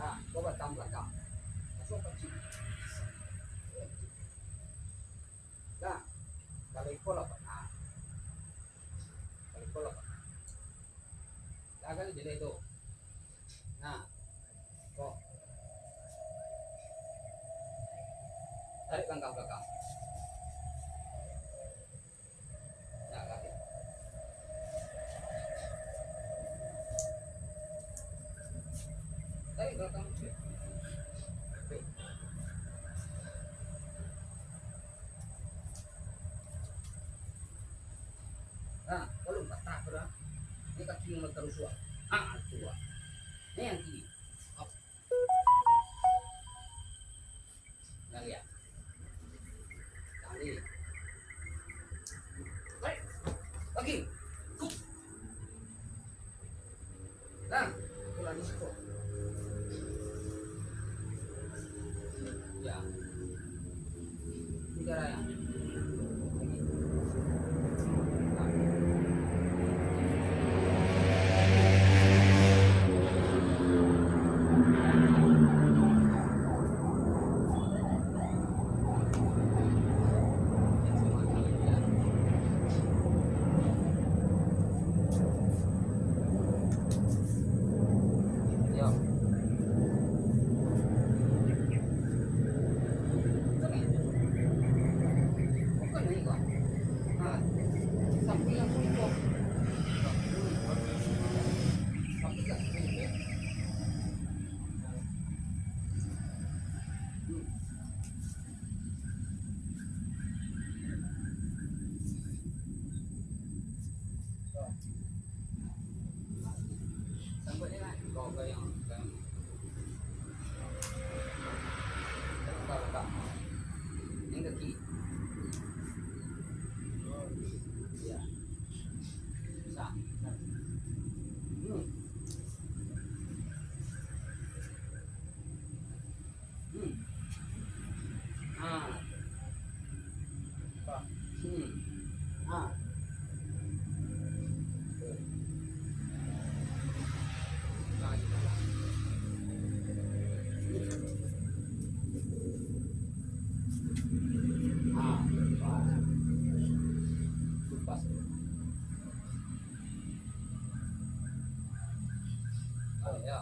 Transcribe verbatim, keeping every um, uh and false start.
Nah, kau batang balakang. Langsung pancing. Nah, kalau iko lah pernah. Kalau iko lah pernah. Dah kan jelek tu. Nah, kok. Tarik langkah-langkah. Nak lari. Tarik langkah. Nah, kalau patah tu dah. Ni kaki yang terusuk. Ah, tu ah. Ni yang kiri. Up. Nah, lihat. Tarik. Tarik. Lagi. Hup. Nah, pulang di situ. Ya. Ini cara ya. Yang kaki. Ya. Sa. Hmm. Hmm. Ah. Hmm. Ah. Ah. Kupas. Ah, ya.